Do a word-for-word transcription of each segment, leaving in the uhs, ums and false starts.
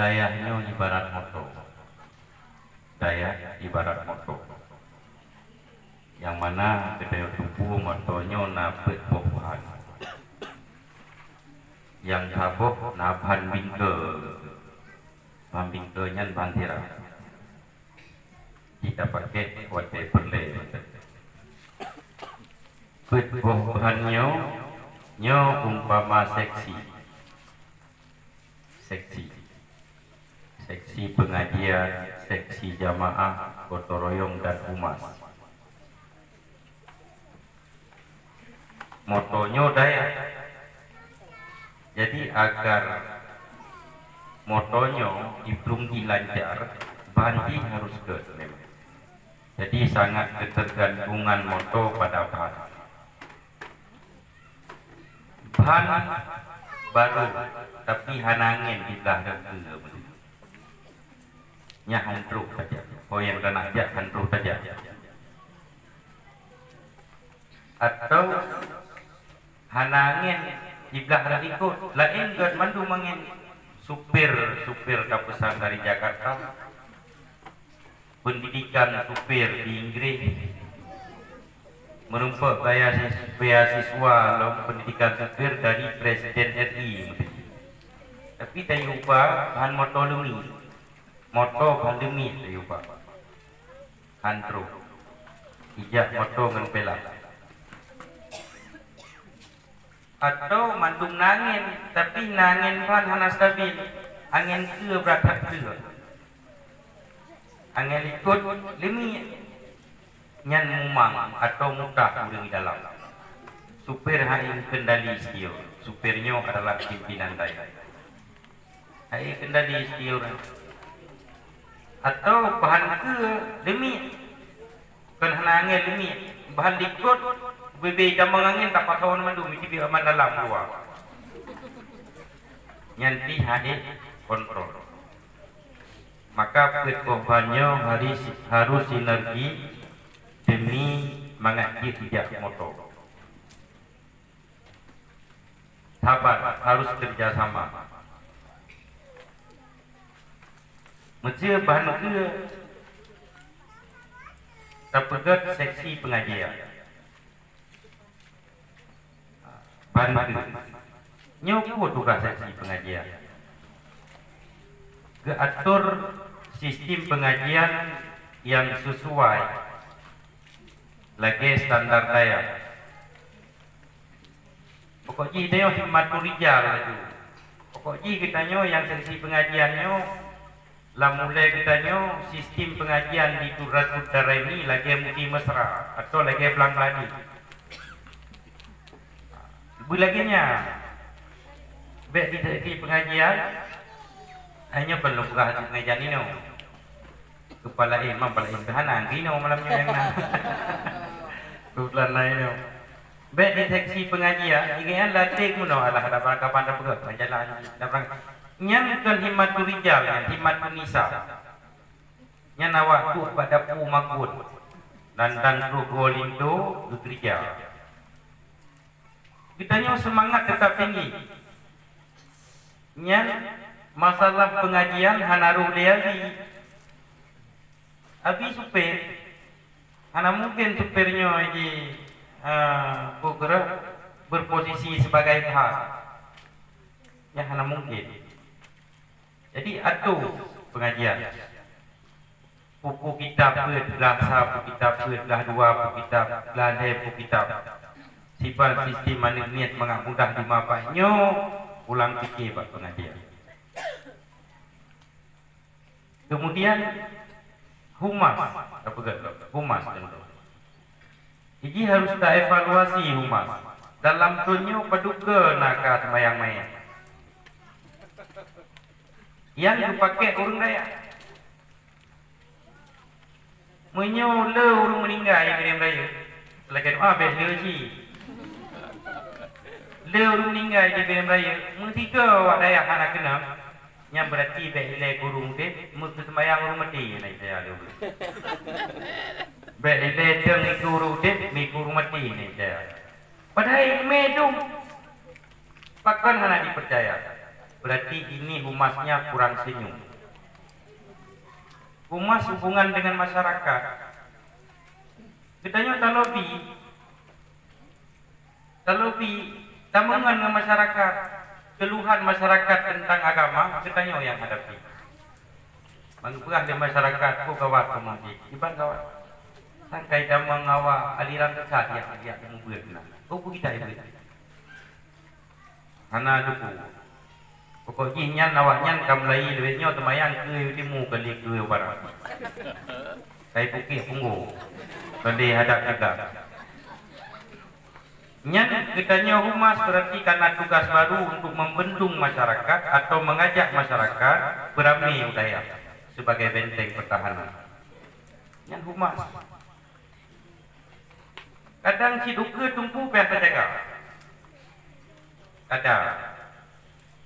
Dayah nyoe ibarat moto. Dayah ibarat moto. Nyang mana keu tanyoe tupeue moto nyoe na peuet boh bahan. Nyang saboh na bahan bingke. Bahan bingke nyan bahan sirah. Jih tapakée watée peureulée. Peuet boh bahan nyoe, nyoe umpama seksi. Seksi. Seksi pengajian, seksi jamaah, gotong royong dan humas. Moto nyoe dayah. Jadi agar moto nyoe iplueng jih lancar, bahan jih harus gét memang. Jadi sangat ketergantungan moto pada bahan. Bahan baru, tapi hana angén diblah rengke. Nyan han troh tajak. Oh, nyang ka nak jak han troh tajak. Atau hana angén diblah rot ikot, laén gét mandum angén. Supir, supir ka peusan dari Jakarta. Pendidikan supir di Inggris. Meurumpok beasis-, beasiswa lom pendidikan supir dari Presiden R I. Tapi tayue ubah bahan moto leumi. Moto bahan leumi tayue ubah. Han troh. Ijak moto ngon pelak. Atau mandum na angén, tapi na angén ban hana stabil. Angén keue brat that keue. Angén likot leumi. Nyan mumang atau mutah ureuëng di dalam. Supir hana kendali seutieu. Supir nyoe adalah pimpinan dayah. Hai kendali seutieu ureuëng. Atau bahan keue leumi. Kon hana angén leumi. Bahan likot, bebe tamong angén tapasoe mandum, meucibi aman dalam luwa. Nyan pih hana kontrol. Maka peuet boh bahan nyoe harus, harus sinergi demi mangat jih ijak moto. Saban harus kerja sama. Meuseu bahan keue tapeugét seksi pengajian. Bahan keue. Nyoe peue tugaih seksi pengajian? Geuatur sistem pengajian nyang sesuai lagée standar dayah. Pokok jih tanyoe himmatul rijal laju. Pokok jih geutanyoe nyang seksi pengajian nyoe, lam ulée geutanyoe sistem pengajian di Qurratud Daraini lagée Mudi Mesra atau lagée Blang Keladi. Beulagée nyan, bék di, di pengajian, hanya perlu peugah di pengajian inoe. Kepala imam, kepala imam hana, inoe malam nyoe nyang na. Kebetulan na inoe. Bék di seksi pengajian, ingat latih guna Allah ada barang kapan dah peugah, majalah dah barang. Nyan bukan himmatul rijal, nyan himmatun nisa. Nyan awak duek bak dapu makot. Dan, dan troh goe linto geukeurija. Geutanyoe seumangat teutap tinggi. Nyan masalah peungajian hana roh lé Abi. Abi supir, hana mungken supir nyoe ji, eh, bergerak berposisi sebagai tuhan. Nyan hana mungken. Jadi, atoe peungajian. Peue-peue kitab peuet, glah sa peue kitab peuet, glah dua peue kitab, glah lhée peue kitab. Sifat sistem aneuk miet mangat mudah dimapai nyoe, ulang pike bak peungajian. Kemudian, humas, tapeugah lom, humas contoh. Jadi harus taevaluasi humas. Dalam thon nyoe padub goe na ka seumayang manyét. Nyang geupakék ureuëng rayeuk. Meunyoe le ureuëng meuninggai di Bireuen Rayeuk, lagée doa bék le jih. Le ureuëng meuninggai di Bireuen Rayeuk, meusigoe awak dayah hana keunong, nyan beurati bék ilée keu ureuëng udeb, meukeuseumayang ureuëng maté na Yesaya le ureuëng. Bék ilée deueng keu ureuëng udeb, mi keu ureuëng maté na Yesaya. Padahai ileumé dum, pakon hana jipeucaya? Berarti ini humasnya kurang senyum. Humas hubungan dengan masyarakat. Geutanyoe talobi, talobi tameungon ngon masyarakat, keluhan masyarakat tentang agama, geutanyoe nyang hadapi. Meupeugah lé masyarakat, "Peue gawat kamoe jih?" Kiban gawat. Sangkai tamong awak aliran sesat jak, jak meubeuet na. Oh, peue gita beuet? Hana teupeu. Pokok jih nyan awaknyan ka meulayi lé nyoe teumayang keu timu kali keu barat. Kai pukih punggong. Kali hadap teuga. Nyan geutanyoe humas berarti kana tugas baru untuk membendung masyarakat atau mengajak masyarakat beramé u dayah sebagai benteng pertahanan. Nyan humas. Kadang cit ukeue teungku payah tajaga. Kadang.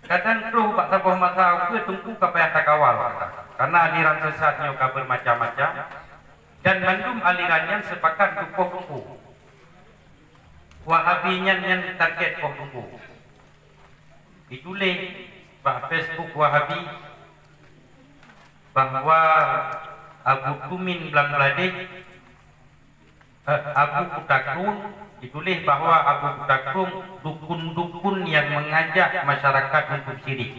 Kadang troh bak saboh masa ukeue teungku ka payah takawal. Karena aliran sesat nyoe ka bermacam-macam dan mandum aliran nyan sepakat untuk poh teungku. Wahabi nyan, nyan target poh teungku. Dituléh bak Facebook Wahabi bahwa Abu Tumin Blang Bladeh, eh, Abu Kuta Krueng, dituléh bahwa Abu Kuta Krueng dukun-dukun yang mengajak masyarakat untuk syirik.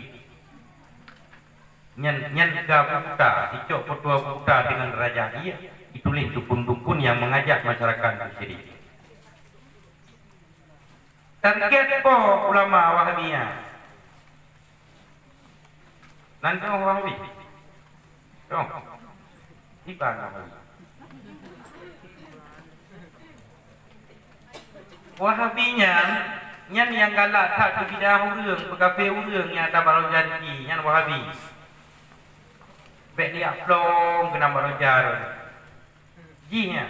Nyan, nyan keu Abu Kuta, dicok foto Abu Kuta dengan raja jih, dituléh dukun-dukun yang mengajak masyarakat untuk syirik. Target po ulama Wahabi nyan. Nan dong Wahabi. Dong. Iban Wahabi. Wahabi nyan, nyan nyang galak that keu bidah ureueng, peukafé ureueng nyang tabaroja jih, nyan Wahabi. Bèk liak plong keunan baroja. Jih nyan.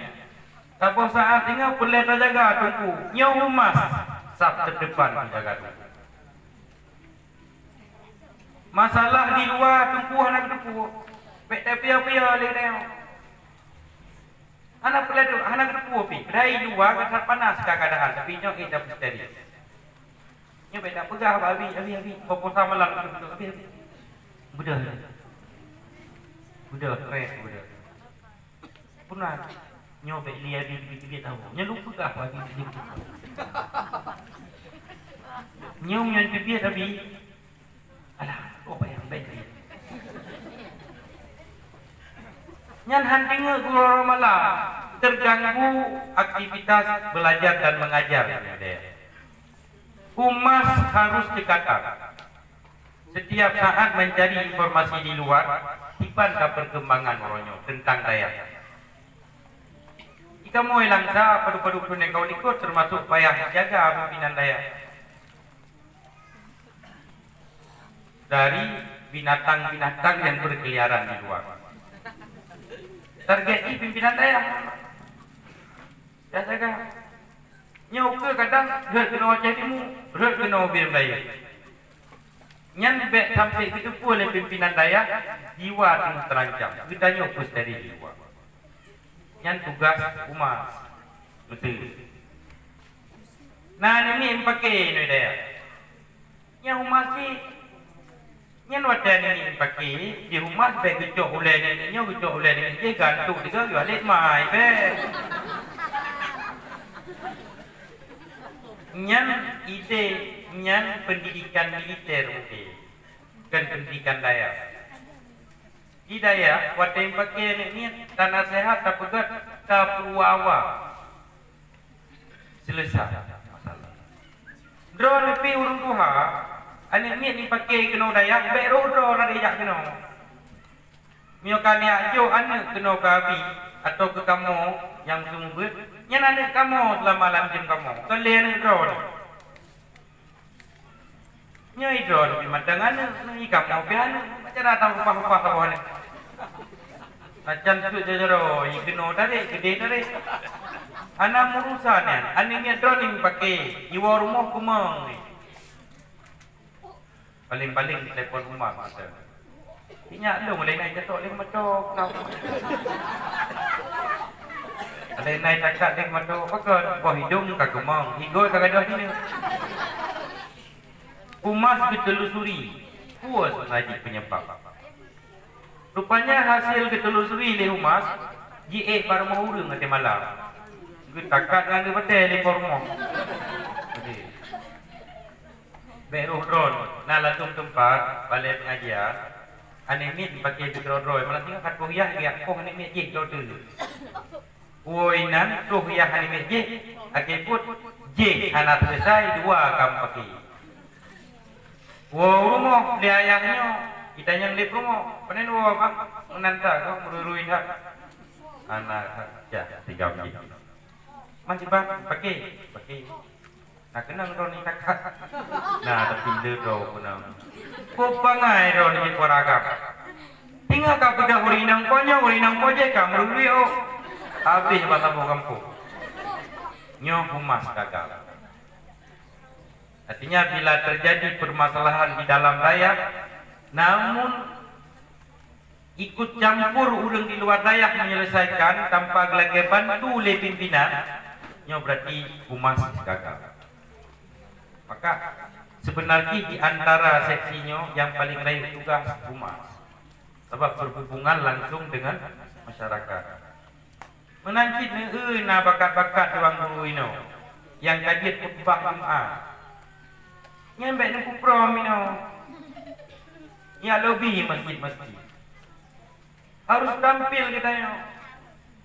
Saboh saat ingat peureulèe tajaga teungku. Nyoe umat saf teudepan teujaga teungku. Masalah di luwa teungku hana geuteupeue. Bèk tapiôh-piôh lé nyoe. Hana peureulèe hana geuteupeue pih. Dari luwa ka that panas ka keuadaan, tapi nyoe ék tapeuseuti. Nyoe bèk tapeugah bak abi, abi, abi, puasa malam tu, abi, abi. Beudôh. Beudôh, stres, beudôh. Puna nyoe bèk li abi teubiet-teubiet tahu. Nyoe lôn peugah bak abi teubiet. Nyoe nyan teubiet abi. Alah, oh payah bèk teubiet. Nyan han deungoe gurèe malam, terganggu aktivitas belajar dan mengajar. Humas harus cekatan. Setiap saat mencari informasi di luar, kiban ka perkembangan uroe nyoe tentang dayah. Di kamoe Langsa, padub-padub thôn nyang ka likot, termasuk payah jaga pimpinan dayah dari binatang-binatang yang berkeliaran di luar. Target jih pimpinan dayah. Jaga. Nyoe ukeue kadang rhot keunoe Aceh Timu, rhot keunoe Bire Melayu. Nyan bèk sampai geuteupeue lé pimpinan dayah, jiwa teungoh teurancam. Geutanyoe peuseuti jiwa. Nyan tugas umat. Beutôi. Nah, nyoe meupaké nyoe dayah. Nyang umat si, nyan watèe nyan paké, di umat bèk geucok ulèe nyan, nyoe geucok ulèe nyan, jih gantuk tiga geuh lét mai bèk. Nyan ide, nyan pendidikan militer mungkin, bukan pendidikan dayah. Di dayah, watèe paké nyan, tanaseuhat, tapeugah, tapeuawa. Seuleusoe masalah. Droeneuh pih ureueng tuha, aneuk miet jipaké keunoe dayah, bèk rôh droeneuh jak keunoe. Meunyoe ka neujak jok aneuk keunoe keu abi atau keu kamoe nyang seumeubeuet, nyan aneuk kamoe seulama lam jem kamoe, kon lé aneuk droeneuh. Nyoe droeneuh pih mantong aneuk, nyoe kamoe pih aneuk, macam mana tapeupah-upah saboh aneuk. Macam tu jaroe, ikeunoe tarék, keudeh tarék. Hana meurusan nyan, aneuk miet droeneuh paké, jiwoe rumoh keumong. Paléng-paléng telepon umat masa. Inyak lôn lé nai jatok lé moto. Lé nai takat lé moto, pakon boh idong ka keumong, igoe ka gadoh jinoe. Umat geutelusuri. Peue sebenarnya jih penyebab? Rupanya hasil geutelusuri lé Umas, jiék bak rumoh ureuëng watée malam. Geutakat ngon geubatée lé po rumoh. Bèk roh droe na lam teumpat balée pengajian, aneuk miet paké jih keudroe-droe, malah singoh ka troh yah geujak poh aneuk miet jih droe teuh. Woe inan troh yah aneuk miet jih, akhé peuet jih hana teusai dua kam paké. Woe u rumoh lé ayah nyoe, geutanyoe lé peurumoh, panen woe bang, meunan that goh meurui-rui that. Hana that, cah tinggai jih. Man sibak paké, paké. Na keunong droeneuh takat. Na tapi le droe keunong. Peue bangai droeneuh jih peuragam. Tinggai ka peugah ureuëng inong po nyoe, ureuëng inong po jih ka meurui-rui oh. Habéh bak saboh gampông. Nyoe Umas gagal. Artinya bila terjadi permasalahan di dalam dayah, namun ikut campur ureuëng di luar dayah menyelesaikan tanpa geulakée bantu lé pimpinan, nyoe berarti Umas gagal. Maka sebenarnya di antara seksi nyoe yang paling rayeuk tugas Umas, sabab berhubungan langsung dengan masyarakat. Meunan cit neueu na bakat-bakat tuan guru inoe nyang ka jeuet khutbah Jumat. Nyan bèk neupuprom inoe. Nyak lobi masjid-masjid. Harus tampil geutanyoe.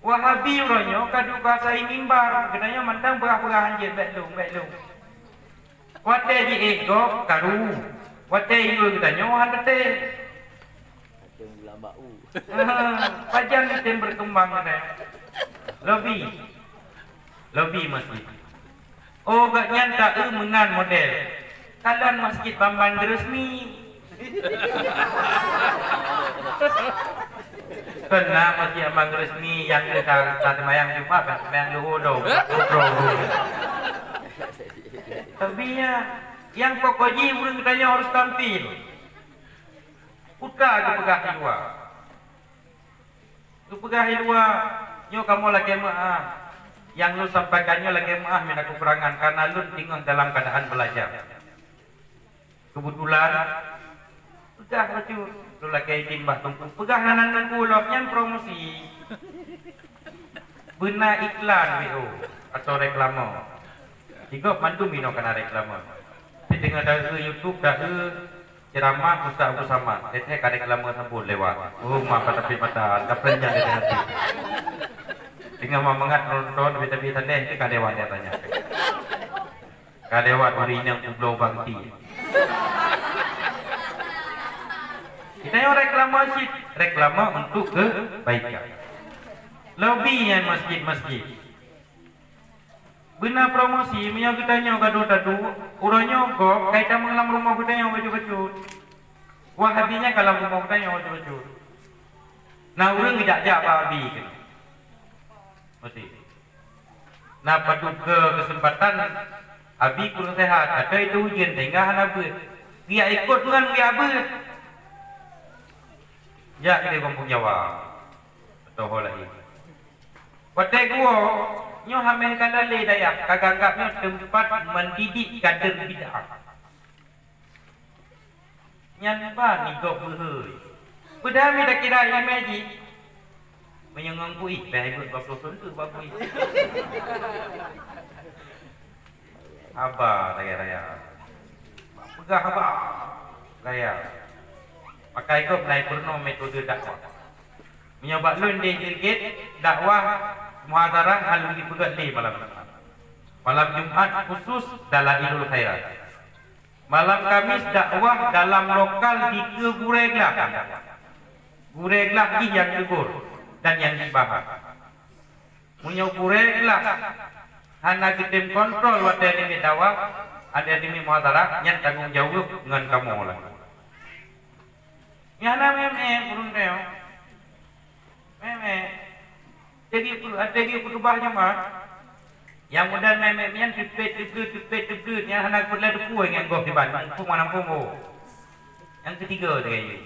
Wahabi uroe nyoe ka duka sai mimbar, geutanyoe mantong peugah-peugah hanjeuet bèk lôn, bèk lôn. Watèe jiék gob karu, watèe ié geutanyoe han teuntèe. Kacang gula bak u. Ah, pajan tem berkembang katanya. Lobi. Lobi masjid. Oh, gobnyan taeu meunan model. Kalon masjid Bambang Geuresmi. Kena masjid Bambang Geuresmi yang ke ta, ta sembahyang Jumat, sembahyang Luhur dong. Tapi ya, yang pokok jih ureueng geutanyoe harus tampil. Uta geupeugah di luwa. Geupeugah di luwa, nyoe kamoe lakèe meu'ah. Nyang lôn sampaikan nyoe lakèe meu'ah meunan keukurangan, karena lôn teungoh dalam keuadaan beulajar. Keubeutulan, peugah bacut, lôn lakèe idin bak teungku. Peugah nan teungku lom, nyan promosi. Beuna iklan W O atau reklame. Di gob mandum inoe kana reklame. Tapi teungoh taeu YouTube, taeu Ceuramah Ustaz Abdul Samad, eh, eh, ka reklame sampôn lewat. Oh, mah patapék mata, ka peurenyang dari hati. Teungoh mangat nonton, tapi-tapi tandeh, itu ka lewat dia tanya. Ka lewat ureueng nyang kubloe bangti. Kita yang reklame cit, reklame untuk kebaikan. Lobi nyan masjid-masjid. Beuna promosi, meunyoe geutanyoe gadôh taduek, uroe nyoe gob ka itamong lam rumoh geutanyoe bacut-bacut. Wahabi nyan ka lam rumoh geutanyoe bacut-bacut. Na ureueng geujak-jak bak Abi keunoe. Meusti. Na padub keu keuseumpatan Abi kureueng seuhat, atau itu ujeuen sehingga hana beuet. Geujak ikot ngon geujak beuet. Jak keudéh gampông Jawa. Atau ho laén. Watèe geuwoe, nyoe hamèh ka lalé dayah, ka geuanggab nyoe teumpat mendidik kader bid'ah. Nyan ban i gob beuhôi. Peudahai mi takira iéleumé jih. Meunyoe ngon bui, bèk beuet dua ploh thôn teuk bak bui. Haba raya-raya. Peugah haba raya. Pakai gob na peurunoe metode dakwah. Meunyoe bak lôn di Girgit, dakwah muhadharah hana lôn jipeugöt lé malam Jumat. Malam Jumat khusus Dalailul Khairat. Malam Kamis dakwah dalam lokal dikeue gurèe glah. Gurèe glah jih nyang teugor dan nyang jibahas. Meunyoe gurèe glah hana geutem kontrol watèe namiet dakwah, watèe namiet muhadharah, nyan tanggong jaweueb ngon kamoe lagèe. Nyan hana mè-mè ureueng tanyoe. Mè-mè. Jadi, jadi khutubah Jumat, nyang model mè-mè nyan teupet, teupet, teupet, teupet, nyan hana peureulèe teupue ngon gob diban, mumpung hana mumpung. Nyang ketiga lagèe nyan.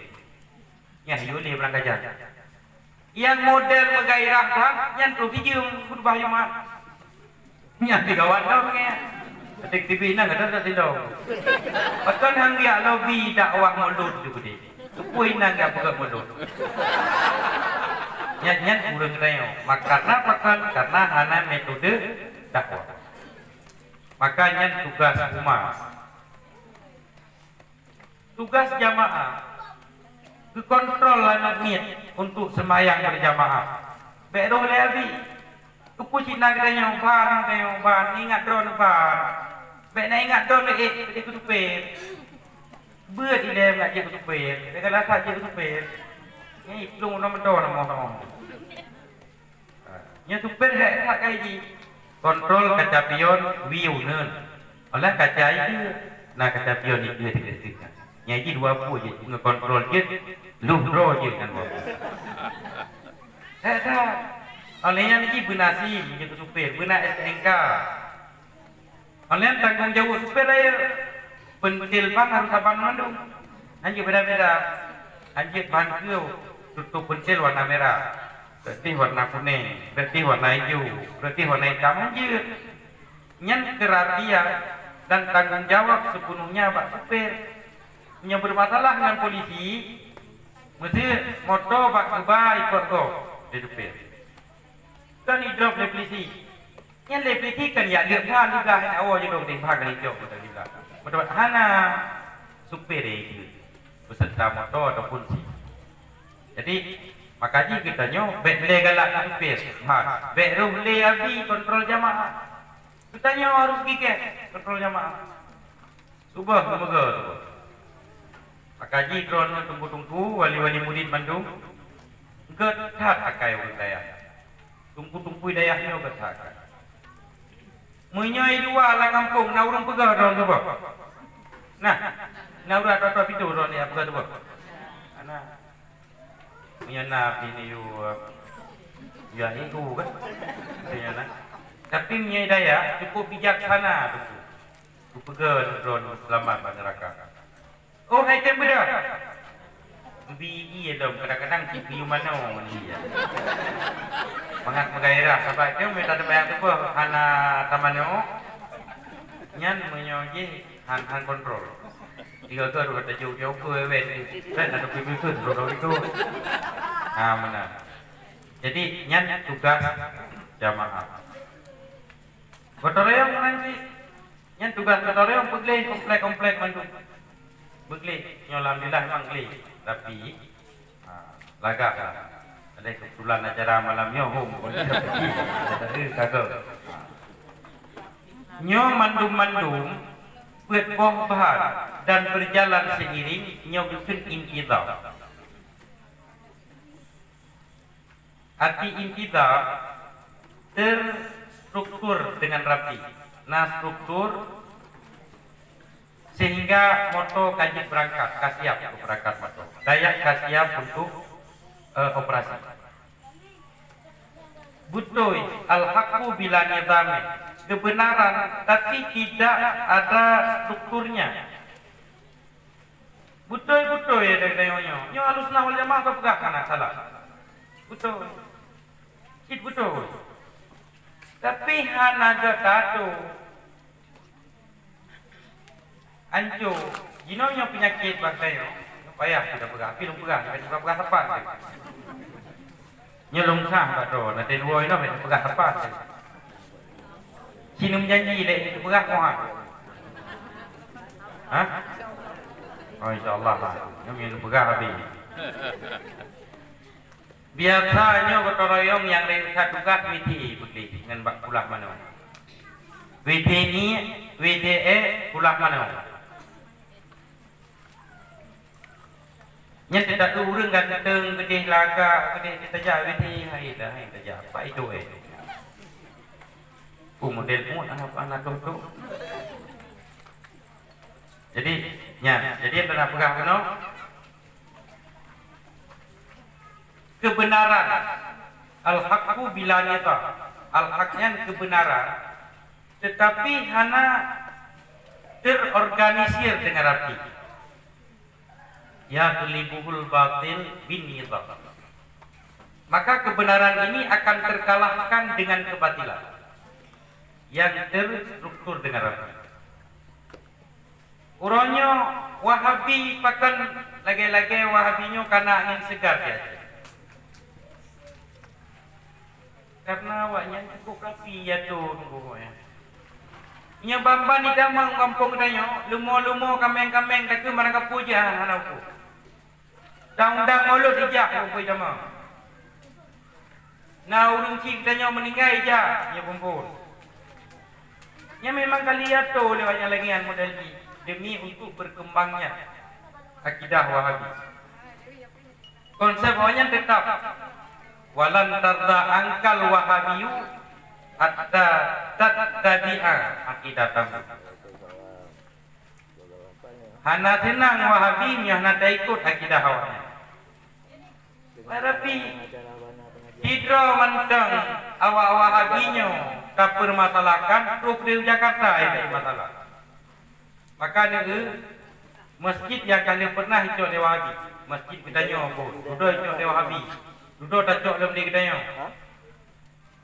Nyan yue lé barang kajan. Nyang model meugairah that, nyan troh sijeuem khutubah Jumat. Nyan digawat lom nyan. Ketik T V na kadang tak sidong. Pakon han geujak lobi dakwah mulod tu beudeh. Tupui na geujak peugah mulod. Nyan, nyan ureueng tanyoe. Maka karena pakon? Karena hana metode dakwah. Maka nyan tugas umat. Tugas jamaah, geukontrol aneuk miet untuk seumayang beurjamaah. Bék roh lé abi. Teupeu cit na geutanyoe ban, geutanyoe ban, ingat droeneuh ban. Bék na ingat droeneuh ék, ék keu supir. Beuet ilée ngat jeuet keu supir, bék galak that jeuet keu supir. Nyan plueng unoe meudoe na moh-moh. Nyan supir hék that kai jih. Kontrol kaca pion wieu neuen. Olah kaca ikeue, na kaca pion ikeue teukeue-teukeue. Nyan jih dua buet jih, ngekontrol jeuet, lheuh droe jeuet nyan dua buet. Hék that. Oleh nyan jih beuna sim jeuet keu supir, beuna S T N K. Nyan tanggong jaweueb supir rayeuk. Peuntil ban harôh saban mandum. Hanjeuet beda-beda. Hanjeuet ban keue tutob peuntil warna merah, reutih warna kunéng, reutih warna ijo, reutih warna itam, hanjeuet. Nyan keurahasiaan dan tanggong jaweueb seupeuneuhnya bak supir. Meunyoe beurmasalah ngon polisi, meusé moto bak geuba ikot gob lé supir. Kan idrop lé polisi. Nyan lé polisi kan jak leueb that ligah, hana woe jidong teuh bak geulicok meunan ligah. Meutuwah hana supir jih beuseureuta moto ataupun sim. Jadi, maka jih geutanyoe bék lé galak keu supir, han, bék roh lé abi kontrol jamaah. Geutanyoe harôh gigeh kontrol jamaah. Suboh meugöt. Maka jih droeneuh teungku-teungku, wali-wali murit mandum, göt that akai ureueng dayah. Teungku-teungku dayah nyoe göt that akai. Meunyoe i luwa lam gampông na ureueng peugah droeneuh suboh? Nah, na ureueng atoe-atoe pintoe droeneuh peugah suboh? Hana. Meunyoe na bini yue, yue ibu kan? Meunyoe na. Tapi meunyoe dayah cukup bijaksana teungku. Geupeugah droeneuh seulamat bak neuraka. Oh, hai tem beudah. Bi ie lom kadang-kadang cit geuyue manoe ngon ie. Mangat meugairah, sabab nyoe mita teubayang teupeu hana tamanoe. Nyan meunyoe jih han, han kontrol. Tiga ke dua tajok jauh ke wen. Kan ada pipis tu, dua itu. Ha, meunan. Jadi nyan tugas jamaah. Gotong royong nyan cit. Nyan tugas gotong royong peugleh komplek-komplek mandum. Beugleh, nyoe alhamdulillah memang gleh. Tapi, ha, lagak lah. Ada kebetulan acara malam nyoe hom. Tapi, kagak. Ha. Nyoe mandum-mandum peuet boh bahan dan berjalan seiring nyoe geukheun intizam. Arti intizam, terstruktur dengan rapi. Na struktur sehingga moto ka jeuet beurangkat, ka siap untuk beurangkat moto. Dayah ka siap untuk, eh, operasi. Beutôi, al-haqqu bila nizamin. Kebenaran, tapi tidak ada strukturnya. Beutôi-beutôi ya dari nyoe. Nyoe Ahlussunnah wal Jamaah ka peugah hana salah. Beutôi. Cit beutôi. Tapi hana geutantu. Anco, jinoe nyoe peunyakét bangsa nyoe. Payah kita peugah, tapi lôn peugah, tapi lôn peugah sapat. Nyoe lôn sah bak droe, na teuh dua inoe bèk peugah sapat. Sineum janji lé teupeugah moh. Hah? Oh, insya Allah lah. Nyoe meupeugah habéh. Biasa nyoe gotong royong nyang rayek that tugas W T E putih ngon bak pulah manoe. W T E ni, W T E pulah manoe. Nyan teutab ureueng ganteng, keudeh lagak, keudeh teutajak, wéh hai dah, hai tajak. Apa itu, eh? Oh, model mut anak, anak tu, tu. Jadi, nyan, jadi nyang na peugah keunoe, kebenaran. Al-haqqu bila nizam. Al-haq nyan kebenaran, tetapi hana terorganisir dengan rapi. Yaghlibuhul batil bin nizam. Maka kebenaran ini akan terkalahkan dengan kebatilan yang terstruktur dengan rapi. Uroe nyoe Wahabi pakon lagée-lagée Wahabi nyoe kana angén seugar di Aceh. Karena awaknyan cukup rapi ya tu nunggu ya. Nyoe ban-ban idamong gampông tanyoe, leumo-leumo kaméng-kaméng takeu marang kapeue jih hana ukur. Undang-undang Maulud ijak peurumpui tamong. Na ureuëng cit geutanyoe meuninggai ijak nyoe peurumpui. Nyan memang ka lheueh atô lé awaknyan lagée nyan model jih demi untuk berkembangnya akidah Wahabi. Konsep awaknyan tetap, "Walan tarda angkal Wahabiyu hatta tattabi'a aqidatahu." Hana seunang Wahabi meunyoe hana taikot akidah awaknyan. Tetapi sidroe mantong awak Wahabi nyoe tapeurmasalahkan, trok di Jakarta nyang masalah. Maka neueu masjid nyang ka lheueh pernah icok lé Wahabi, masjid geutanyoe boh, dudoe icok lé Wahabi, dudoe tacok lom lé geutanyoe.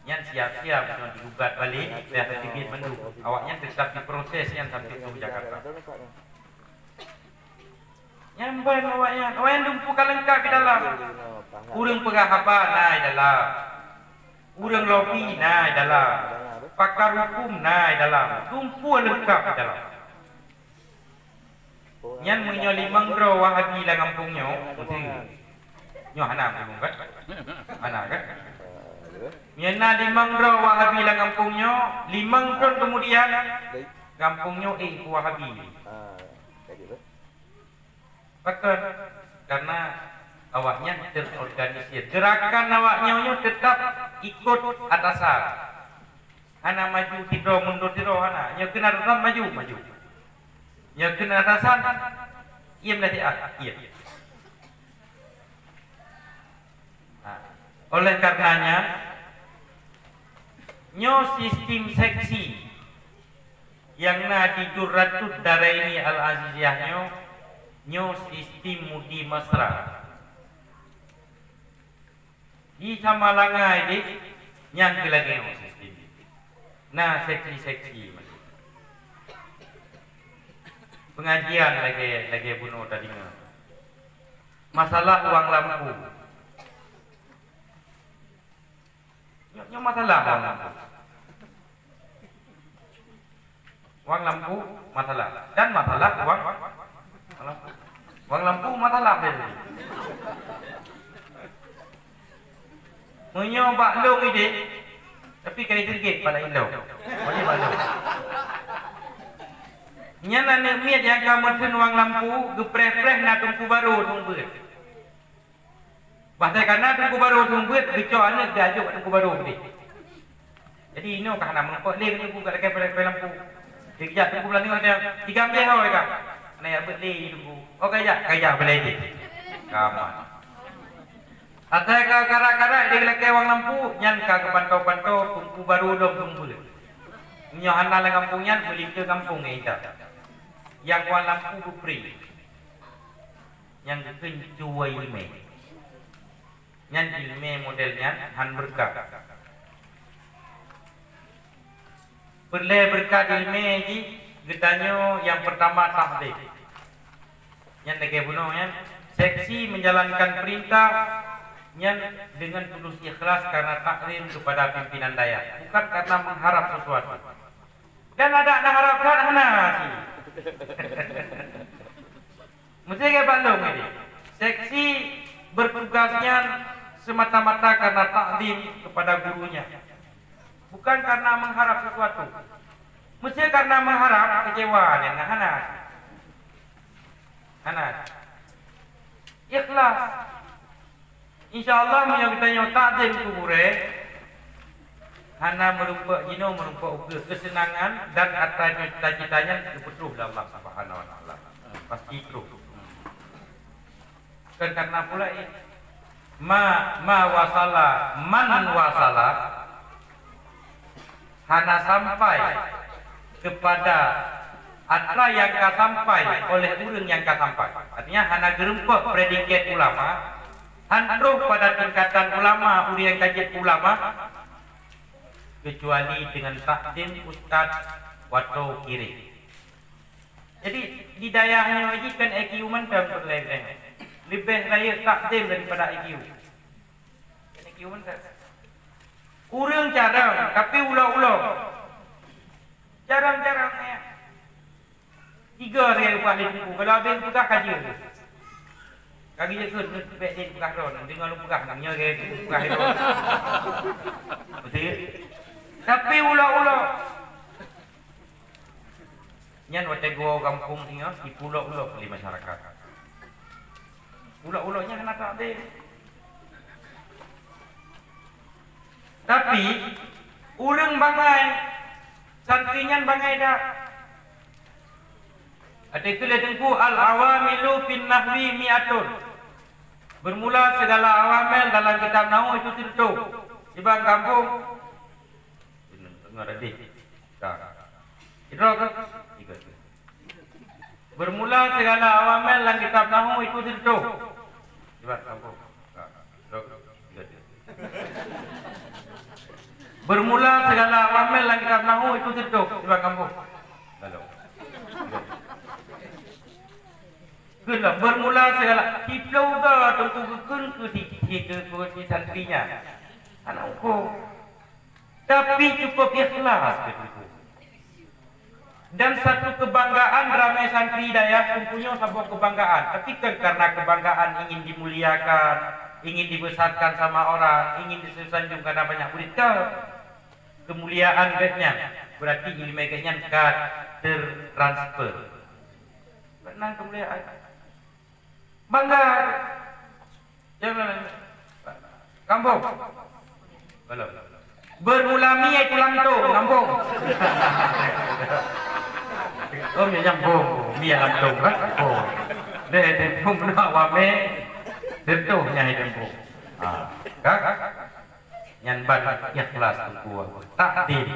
Nyan siap-siap nyoe digugat balek, payah teubiet mandum. Awaknyan teutap diproses nyan sampoe u Jakarta. Nyan ban awaknyan, awaknyan dumpeue ka leungkab di dalam. Ureuëng peugah haba na di dalam. Ureuëng lobi na di dalam. Pakar hukum na di dalam. Dumpeue leungkab di dalam. Nyan meunyoe limong droe Wahabi lam gampông nyoe, beutôi. Nyoe hana meunyoe kan? Hana kan? Meunyoe na limong droe Wahabi lam gampông nyoe, limong thon keumudian gampông nyoe ék keu Wahabi. Pakon? Karena awaknyan terorganisir. Gerakan awaknyan nyoe tetap ikot atasan. Hana maju sidroe mundur sidroe hana. Nyoe keunan atasan maju, maju. Nyoe keunan atasan iem lé siat, iem. Nah, oleh karenanya nyoe sistem seksi nyang na di Durratut Daraini Al-Aziziyah nyoe, nyoe sistem Mudi Mesra. Di Samalanga idéh nyang keu lagée nyoe sistem. Na seksi-seksi macam. Pengajian lagée, lagée bunoe tadeungoe. Masalah uang lampu. Nyoe, nyoe masalah uang lampu. Uang lampu masalah. Dan masalah uang, uang lampu masalah dia tadi. Meunyoe bak lôn idéh, tapi ka jiteubiet pala indong. Boleh bak lôn. Nyan aneuk miet nyang ka meutheun uang lampu, geupreh-preh na teungku barô seumeubeuet. Bah teuka na teungku barô seumeubeuet, geucok aneuk geuajok teungku barô keudeh. Jadi inoe ka hana meurumpok lé teungku ka lakée preh-preh lampu. Dikeujak teungku beulanyoe, "Tiga ambiek ho ka?" "Hana jak beuet lé teungku." "Oh ka jak, ka jak beuet lé." Ka aman. Asai ka karak-karak di lakée uang lampu, nyan ka geupantô-pantô teungku barô dong seumeubeuet. Meunyoe hana lam gampông nyan, meulingkeue gampông nyang ita. Nyang uang lampu beupreh. Nyang geukheun cuwai iéleumé. Nyan iéleumé model nyan han beureukat. Peureulée beureukat iéleumé jih geutanyoe nyang peurtama tahzib. Nyan lagée bunoe nyan, seksi menjalankan perintah nyan dengan tulus ikhlas karena takzim kepada pimpinan dayah, bukan karena mengharap sesuatu. Dan adak na harab that hana sih. Mesti ke bak lôn ini. Seksi bertugasnya semata-mata karena takzim kepada gurunya. Bukan karena mengharap sesuatu. Mesti karena mengharap kecewa dan hana. Hana. Ikhlas. Insya Allah meunyoe geutanyoe takzim keu gurée, hana meurumpok jinoe meurumpok ukeue keuseunangan dan atra cita-cita nyan geupeutroh lé Allah Subhanahu wa Taala. Pasti troh. Kan karena pula ma ma wasala man wasala hana sampai kepada atra nyang ka sampai oleh ureuëng nyang ka sampai. Artinya hana geurumpok predikat ulama, han troh pada tingkatan ulama ureuëng nyang ka jeuet ulama, kecuali dengan takzim ustaz watée kirém. Jadi di dayah nyoe jih kan I Q mantong peureulée geutanyoe. Leubeh rayeuk takzim daripada I Q. Kan I Q mantong. Ureuëng carông tapi ulo-ulo. Carông-carông ya. Tiga hari ubah di teungku. Kalau habéh peugah ka jeuet. Ka geujeuet keu bèk jeuet peugah droe, deungoe lôn peugah nyoe gaya peugah droe. Beutôi? Tapi ulo-ulo. Nyan watée geuwoe gampông singoh, ipeulo-ulo lé masyarakat. Ulo-ulo nyan hana tabé. Tapi ureuëng bangai, santri nyan bangai dak. Até keu lé teungku al-awamilu fin nahwi mi'atun. Bermula segala awamil dalam kitab nahwu itu sirtoh. Iban gampông. Teungoh tadi. Ka. Sidroe ka? Tiga tu. Bermula segala awamil dalam kitab nahwu itu sirtoh. Iban gampông. Ka. Sidroe ka? Tiga tu. Bermula segala awamil dalam kitab nahwu itu sirtoh. Iban gampông. Lalu. Keulah bermula segala. Tiplôh ga teungku geukheun keu si, si, keu, keu si santri nyan. Anak uko. Tapi cukup ikhlas keu teungku. Dan satu kebanggaan ramai santri dayah teungku nyoe saboh kebanggaan. Tapi kan karena kebanggaan ingin dimuliakan, ingin dibesarkan sama orang, ingin disanjung karena banyak murid ke. Kemuliaan geuh nyan berarti ileumèe geuh nyan ka tertransfer. Beunang kemuliaan. Bangga. Jangan. Gampông. Belum. Bermula mi itu lantong, gampông. Oh, mi nyambung, mi lantong kan? Oh. Deh, deh, pun benar wame. Tentu nyai gampông. Ah, kan? Nyan ban ikhlas teungku. Takdim.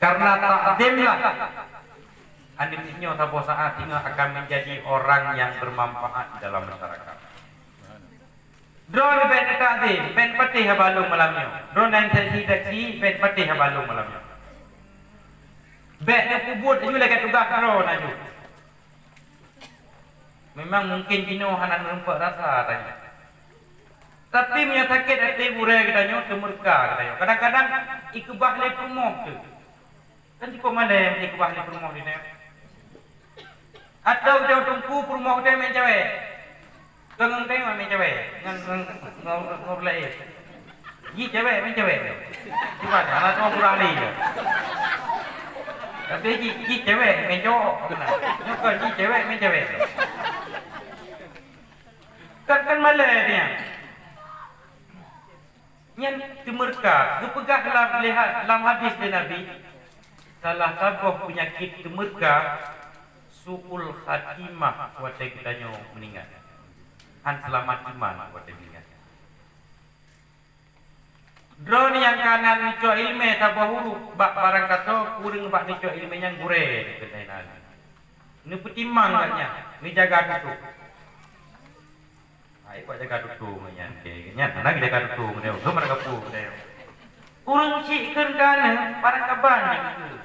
Karena takdimlah. Aneuk nyoe saboh saat singoh akan menjadi orang yang bermanfaat di dalam masyarakat. Droeneuh bèk neutakzim, bèk neupatéh haba lôn malam nyoe. Droeneuh nyang seksi-seksi, bèk neupatéh haba lôn malam nyoe. Bèk neupeubuet laju lagèe tugaih droeneuh laju. Memang mungkin jinoe hana neureumpok rasa tanyoe. Tapi meunyoe sakét até gurèe geutanyoe, teumeureuka geutanyoe. Kadang-kadang ikeubah lé peurumoh teuh. Kan cukup malèe ikeubah lé peurumoh di nyan. Atau ujoe teungku peurumoh geutanyoe meucewek. Keu ngon geutanyoe meucewek. Ngon, ngon, ngon, ngon ureueng laén. Jih cewek, meucewek. Cuba, anak tu kurang lé. Tapi jih, jih cewek, meucowok. Nyoe kan jih cewek, meucewek. Kan, kan malèe nyan. Nyan teumeureuka, geupeugah lam, lam hadis lé Nabi, salah saboh peunyakét teumeureuka, su'ul khatimah watèe geutanyoe meuninggai. Han seulamat iman watèe meuninggai. Droeneuh nyang ka na neucok ileumèe saboh uroe bak barangkasoe, kureueng bak neucok ileumèe nyan gurèe keunan. Neupeutimang gobnyan, neujaga tutong. Hai, kok jaga tutong nyan, keu nyan, hana jaga tutong, keu nyan, keu meunan kapô, keu nyan. Ureueng chik kheun ka na, barang kaban nyan keu.